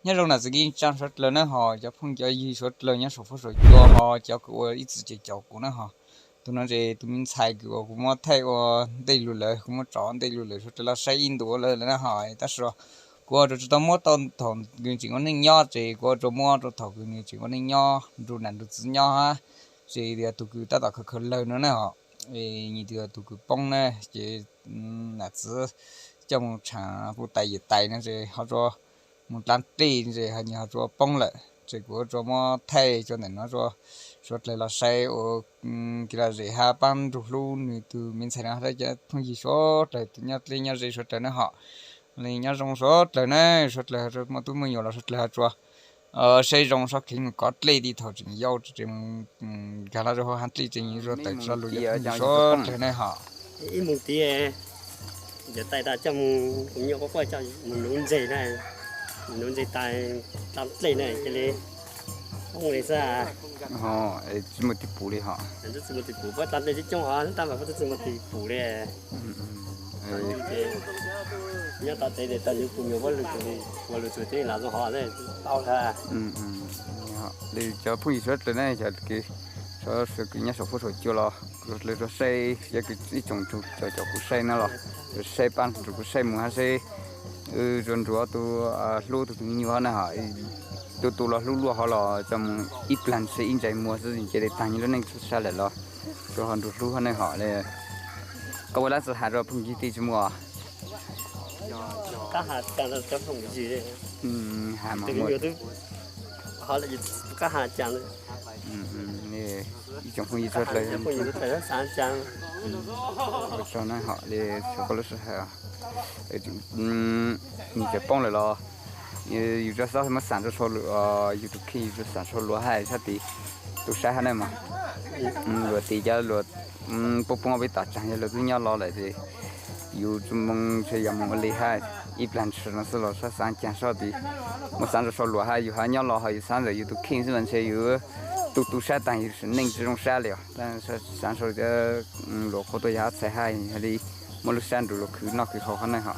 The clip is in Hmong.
Nyob zoo nam txiv kwv tij suav dlawg na ho, cov phooj cov ywg suav dlawg nyob saum fuab saum cua ho, cov kws ua ib txwm caum kuv na ho. Tus no ces tus me ntxhais kws uas kuv muab thaij ua ntej lug lawm, kuv muab tso ntej lug lawm, suav dlawg los saib ib ntus lawm na ho. Tab sis kuv ua rua tsis tau muab tau thaum kws nws tseem ua neej nyob, ces kuv ua rua muab rua thaum kws nws tseem ua neej nyob nrug nam nrug txiv nyob hab, ces tias tus kws tab tom khaws khaws lawg no na ho, nws tias tus kws poob na, ces nam txiv coj mus tshaam puj tais yawm tais no ces ho rua mus dlaab dlej ces ho nws ho rua poob lawm, ces kuv ua rua muab thaij rua ntawm no rua suav dlawg los saib ua kev lom zem hab paab nrug hlub nws tus me ntxhais no hab cov phooj ywg suav dlawg tus nyob dleb nyob ze suav dlawg na ho. Li nyob zoo suav dlawg na, suav dlawg muaj tub muaj nyuam los suav dlawg ho rua saib zoo sab kheev mus kov dlej ti thaum tseem yau, tseem nkag los rua hauv haav dlej tseem yuav rua tawm tsi lo lug yuav phooj ywg suav dlawg na ho. Ib moos tid, cov tais tas coj mus, kuv nyuam qhuav quaj coj mus nuv ntseg na, nuv ntseg tas dlaab dlej na cia li poob li xwb. Tsis muaj tim pum li ho. Tsis muaj tim pum, puab dlaab dlej coob coob ho tab mas puab tsis muaj tim pum li. Nyob tod tes tes tau yug tus nyuam puab lug txug, puab lug txug teb los zoo hov tau tag. Li cov phooj ywg suav dlawg na, cov kws nyob saum fuab saum cua los kuv le rua saib, cov kws ib tsoom nrug caum caum kuv saib no los rua saib paab nrug kuv saib mus hab seb, rua nrug ob tug hlub tug tus me nyuam hov na ho, tu tu los hlub luaj hov los coj mus ib plag ntshe ib ntsais muag xwb ces li taag nyob lub neej txhua sab lawm los rua ho nrug hlub hov na ho li. Koj ua dlaab tsi has rua phooj ywg tij tsi muaj? Ib tsoom phooj ywg suav dlawg, ua tsaug na ho li, koj lub sij hawm, nws tseem poob lawm los yus rua xob muab xaav rua sau luas, yus tus kheej yus rua xaav sau luas hab sab tid tu sab hab na mas, luas tid cov luas poob poob peb tom tsaag yog luas tub nyob los lawm ces yus tsi moog ntshe yog moog ua li hab, ib plag ntshe no xwb los xob xaav caag sab tid, muab xaav rua sau luas hab yus hab nyob los ho yus xaav ntawm yus tus kheej xwb mas ntshe yus tu tu sab taag yus sim neej tsi zoo sab li os. Xaav sau cov luas qhuav tuaj yog ob txhais hab li muab lub sab nrug luas khwv noj khwv haus hov na ho.